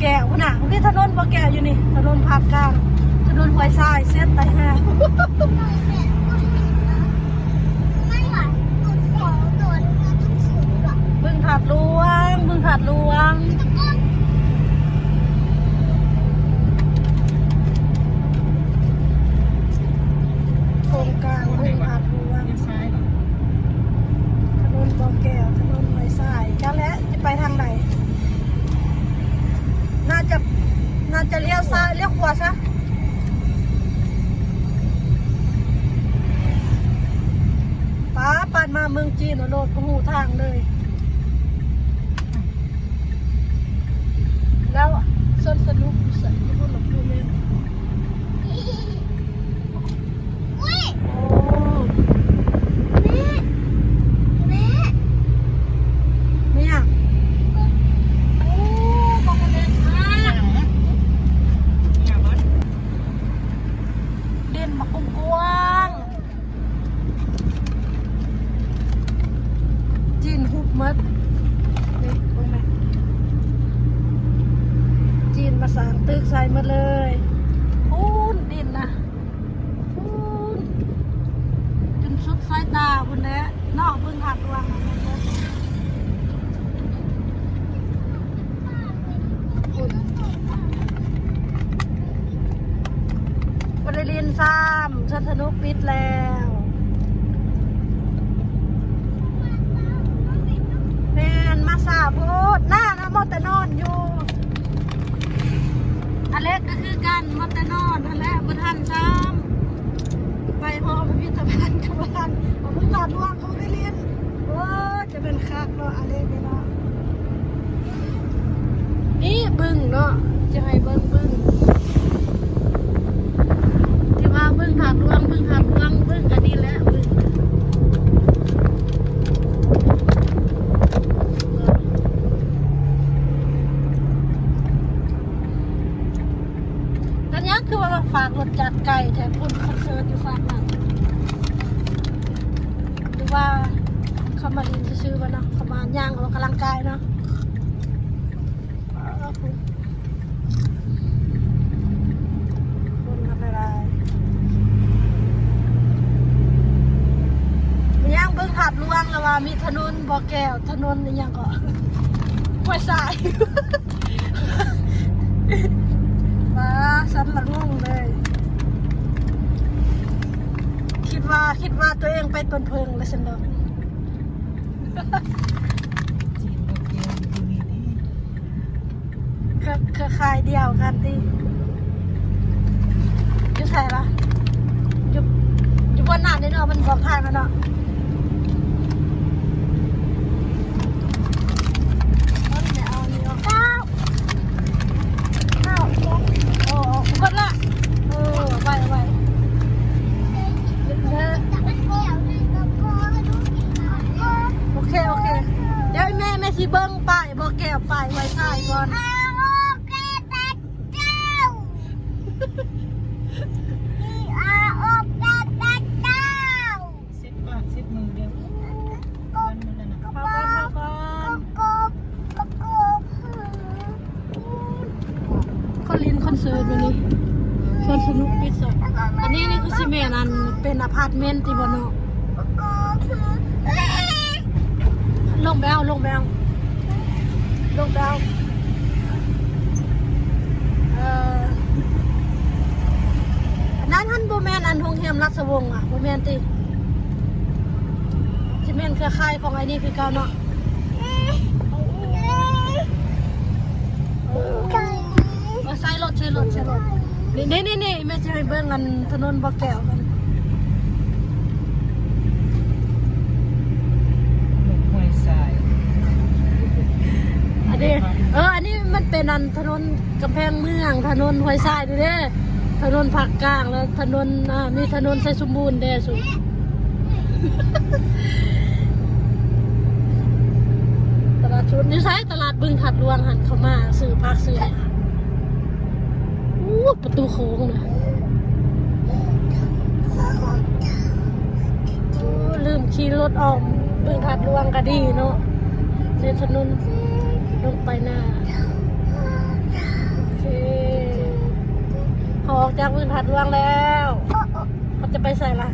ແກ້ວພຸ້ນນະ ມີຖະໜົນບໍ່ແກ້ວຢູ່ນີ້ ຖະໜົນພາກກາງ ຖະໜົນຫ້ວຍຊາຍ ເສັ້ນໄຕແຮງ. ບຶງທາດຫຼວງ ບຶງທາດຫຼວງ ໂຄງການບຶງທາດຫຼວງ ຖະໜົນບໍ່ແກ້ວ ຖະໜົນຫ້ວຍຊາຍ ຈັກແຫຼະ ຈະໄປທາງໃດ? ໜ້າຈະ ໜ້າຈະລ້ຽວຊ້າຍ ລ້ຽວຂວາຊະ. ປ້າ ປານມາເມືອງຈີນໂລດ ບໍ່ຮູ້ທາງເລີຍ. ແລ້ວສວນສະໜຸກຢູ່ໃສ? ຢູ່ພຸ້ນລະ ຢູ່ແມ່ນ ໂອ້ ແມ່ ແມ່ ແມ່ຫຍັງ? ໂອ້ ບັກເລັກມາກ ເດັ່ນບັກກວ້າງໆ ຈີນຮຸບໝົດ ນີ້ເບິ່ງແມ່ ຈີນມາສ້າງຕຶກໃສ່ໝົດເລີຍ ພຸ້ນດິນນະ. ພຸ້ນ ຈົນສຸດສາຍຕາພຸ້ນແຫຼະເນາະ ບຶງທາດຫຼວງນັ້ນແມ່ນບໍ່? ພຸ້ນ ບໍ່ໄດ້ຫຼິ້ນຊ້ຳ ສວນສະໜຸກປິດແລ້ວ. ແມ່ນ ມາຊ້າໂພດ ໜ້ານະ ມົວແຕ່ນອນຢູ່. ອາເລັກກໍຄືກັນ ມົວແຕ່ນອນຫັ້ນແຫຼະ ບໍ່ທັນຊ້ຳ ໄປພໍພິພິທະພັນກໍບໍ່ທັນ ເອົາບຸນຫຼາດດວງກໍບໍ່ໄດ້ຫຼິ້ນ. ໂອ້ຍ ຈະເປັນຄັກເນາະ ອາເລັກນີ້ເນາະ. ນີ້ບຶງເນາະ ຈະໃຫ້ເບິ່ງບຶງ ທີ່ວ່າບຶງທາດຫຼວງ ບຶງທາດຫຼວງ ບຶງກໍນີ້ແຫຼະ ບຶງ. ເປັນຫຍັງຄືວ່າມາຝາກລົດຈັກໄກແທ້? ພຸ້ນຄອນເສີດຢູ່ຝັ່ງນັ້ນ ຫຼືວ່າເຂົາມາຫຼິ້ນຊື່ໆ ບໍ່ເນາະ? ເຂົາມາຍ່າງອອກກຳລັງກາຍເນາະ. ອ້າວ ພຸ້ນ ຄົນກໍຫຼາຍໆ. ມີຫຍັງ ບຶງທາດຫຼວງ ແລ້ວວ່າມີຖະໜົນບໍ່ແກ້ວ ຖະໜົນອີ່ຫຍັງເກາະ ຫ້ວຍຊາຍ. ວ່າ ສັນລະງົງເລີຍ ຄິດວ່າ ຄິດວ່າຕົວເອງໄປຕົ້ນເຜິ້ງແລ້ວຊັ້ນດອກ. ຈີນບໍ່ກ່ຽວຢູ່ນີ້ເດ້ ເຄືອ ເຄືອຂ່າຍດຽວກັນຕິ. ຢູ່ໃສລະ? ຢູ່ ຢູ່ບ່ອນນັ້ນເດ້ເນາະ ມັນບອກທາງແລ້ວເນາະ. ເອົານີ້ອອກ ເອົາ ເອົາ ເອົາ ເບິດລະ. ເອີ ໄວ ໄວ ໂອເຄ ໂອເຄ ດຽວແມ່ ແມ່ຊິເບິ່ງປ້າຍບໍ່ແກ້ວ ປ້າຍໄວໄຟກ່ອນ. ເຊັດປາກເຊັດມືເດີ້ ເຂົ້າກ່ອນ ເຂົ້າກ່ອນ. ເຂົາຫຼິ້ນຄອນເສີດມື້ນີ້ ສວນສະໜຸກປິດຊະ. ອັນນີ້ນີ້ຄືຊິແມ່ນ ອັນ ເປັນອາພາດເມັນຕິບໍ່ເນາະ? ລົງໄປເອົາ ລົງໄປເອົາ ລົງໄປເອົາ. ເອີ ອັນນັ້ນຫັ້ນບໍ່ແມ່ນອັນໂຮງແຮມລາຊະວົງຫວາ? ບໍ່ແມ່ນຕິ? ຊິແມ່ນເຄືອຂ່າຍຂອງໄອ້ນີ້ຄືເກົ່າເນາະ. ເອີ ໃສ່ລົດ ໃສ່ລົດ ໃສ່ລົດ. ນີ້ ນີ້ ນີ້ ແມ່ຊິໃຫ້ເບິ່ງອັນຖະໜົນບໍ່ແກ້ວກັນ. ຫ້ວຍຊາຍ ອັນນີ້ ເອີ ອັນນີ້ມັນເປັນອັນຖະໜົນກຳແພງເມືອງ ຖະໜົນຫ້ວຍຊາຍນີ້ເດ້ ຖະໜົນພາກກາງ ແລະ ຖະໜົນ ອ່າ ມີຖະໜົນໄຊສົມບູນເດ້. ຕະຫຼາດຊຸດຢູ່ໃສ? ຕະຫຼາດບຶງທາດຫຼວງຫັ້ນ ເຂົ້າມາຊື້ຜັກຊື້ຫຍັງ. ໂອ້ ປະຕູໂຂງນະ. ໂອ້ ລືມຂີ່ລົດອ້ອມບຶງທາດຫຼວງກໍດີເນາະ ໃນຖະໜົນລົງໄປນາ. ໂອເຄ ເຮົາອອກຈາກບຶງທາດຫຼວງແລ້ວ ເຮົາຈະໄປໃສລະ?